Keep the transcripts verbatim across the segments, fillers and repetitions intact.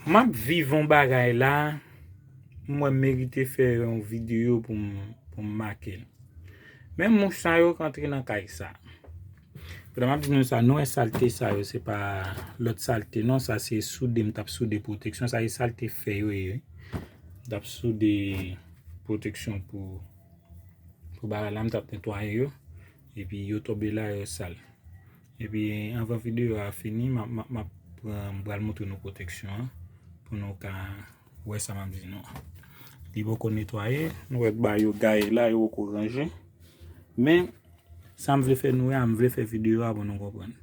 M ap viv yon bagay la, m wè m merite fè yon videyo pou m, pou m make l. Men mouch sa yo k antre nan kay sa. Pandan m ap di nou sa, nou wè salte sa yo, se pa lòt salte non, sa se soude, m t ap soude pwoteksyon, sa se salte fè yo ye. M t ap soude pwoteksyon pou, pou bagay la, m t ap netwaye yo. Epi yo tonbe la, yo sal. Epi anvan videyo a fini, m ap, m ap, m ap pran, m pral montre nou pwoteksyon an, pou nou ka wè sa m ap di nou an. Li poko netwaye, nou wè ba yo gaye la, yo poko ranje. Men, sa m vle fè nou wè a, m vle fè videyo a pou nou konprann.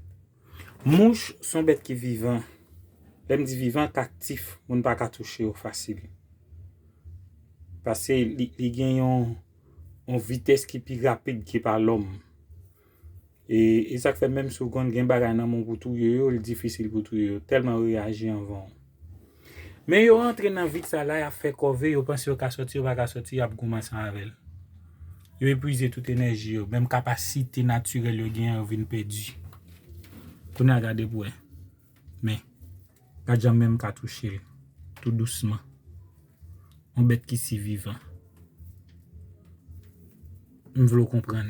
Mouch se yon bèt ki vivan. Lè m di vivan, k aktif, moun pa ka touche yo fasil. Paske li, li gen yon, yon vitès ki pi rapid ke pa lòm. E, e sa k fè menm si w konn gen bagay nan men w pou touye yo, li difisil pou touye yo, tèlman yo reyaji anvan w. Men yo rantre nan vit sa la, y ap fè kòve, yo panse yo ka sòti, yo pa ka sòti, y ap goumen ansanm avè l. Yo epuize tout enèji yo, menm kapasite natirèl yo genyen, yo vin pèdi. Kounye a gade pou wè. Men, pa t janm menm ka touche l, tou dousman. Yon bèt ki sivivan. M vle w konprann.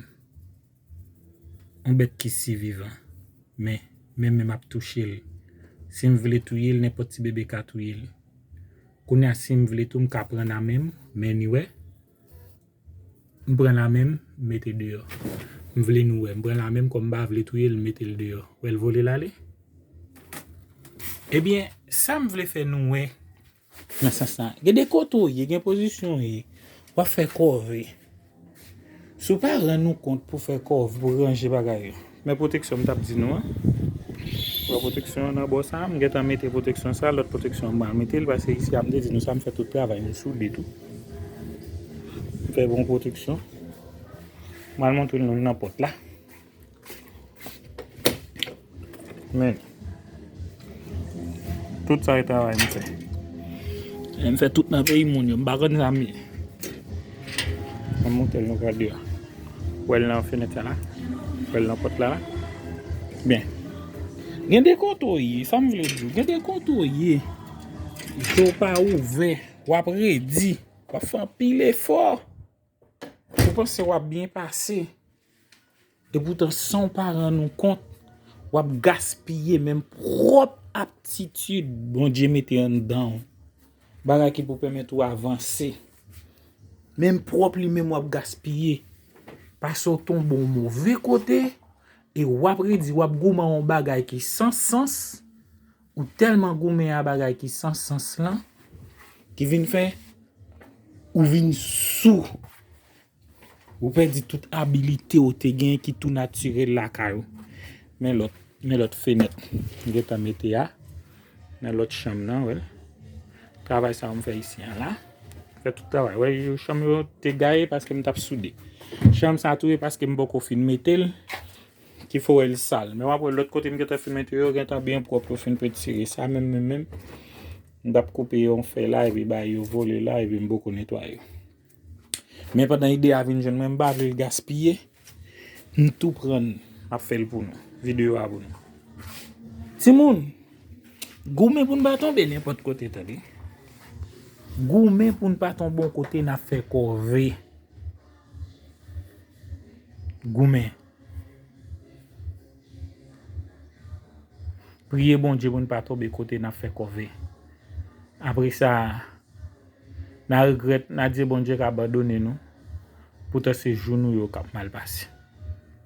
Yon bèt ki sivivan. Men, men, men m ap touche l. Si m vle touye l, nenpòt ti bebe ka touye l. Kounye a, si m vle tou, m ka pran nan men m, men ni wè. M pran nan men m, mete deyò. M vle nou wè. M pran nan men m, kòm m pa vle touye l, m mete l deyò. Wè l vole l ale? Ebyen, sa m vle fè nou wè, nan sans sa. Gen de kote w ye, gen pozisyon w ye. W ap fè kòve. Si w pa rann ou kont pou fè kòve, pou ranje bagay yo. Men pwoteksyon m t ap di nou an. Wè pwoteksyon an nan bò sa, m gentan mete pwoteksyon sa, lòt pwoteksyon an m pral mete l, paske isi a m te di nou sa, m fè tout travay, m soude tou. M fè bon pwoteksyon. M al montre nou nan pòt la. Men. Tout sa e travay m fè. E m fè tout nan peyi moun yo. M pa konn sa m ye. Mwen montre nou gade a. Wè l nan fenèt sa la. Wè l nan pòt la la. Byen. Gen de kote w ye, sa m vle di w. Gen de kote w ye. Je w pa ouvè. W ap redi. W ap fè anpil efò. Ou panse w ap byen pase. Epoutan, san w pa rann ou kont, w ap gaspiye menm pwòp aptitid Bondye mete anndan w. Bagay ki pou pèmèt ou avanse. Menm pwòp li menm w ap gaspiye. Pase w tonbe yon move kote, e w ap redi, w ap goumen yon bagay ki san sans, ou tèlman goumen a bagay ki san sans lan, ki vin fè ou vin sou. Ou pèdi tout abilite ou te gen ki tou natirèl lakay ou. Men lòt, men lòt fenèt. M gentan mete a. Nan lòt chanm nan, wè. Travay sa a m fè isi a la. Fè tout travay. Wè, yo, chanm yo te gaye paske m t ap soude. Chanm sa tou e paske m poko fin mete l. Ki fè w wè l sal. Men w ap wè lòt kote m gentan fin mete yo, gentan byen pwòp, yo fin petire sa, menm, menm, menm. M t ap koupe yon fèy la, epi bay yo vole la, epi m poko netwaye yo. Men pandan ide a vin jwenn mwen, m pa vle l gaspiye. M tou pran l, m ap fè l pou nou. Videyo a pou nou. Timoun, goumen pou n pa tonbe nenpòt kote, tande. Goumen pou n pa tonbe yon kote, n ap fè kòve. Goumen. Priye Bondye pou n pa tonbe kote n ap fè kòve. Apre sa, n a regrèt, n a di Bondye k abandone nou. Poutan se jou nou yo k ap mal pase.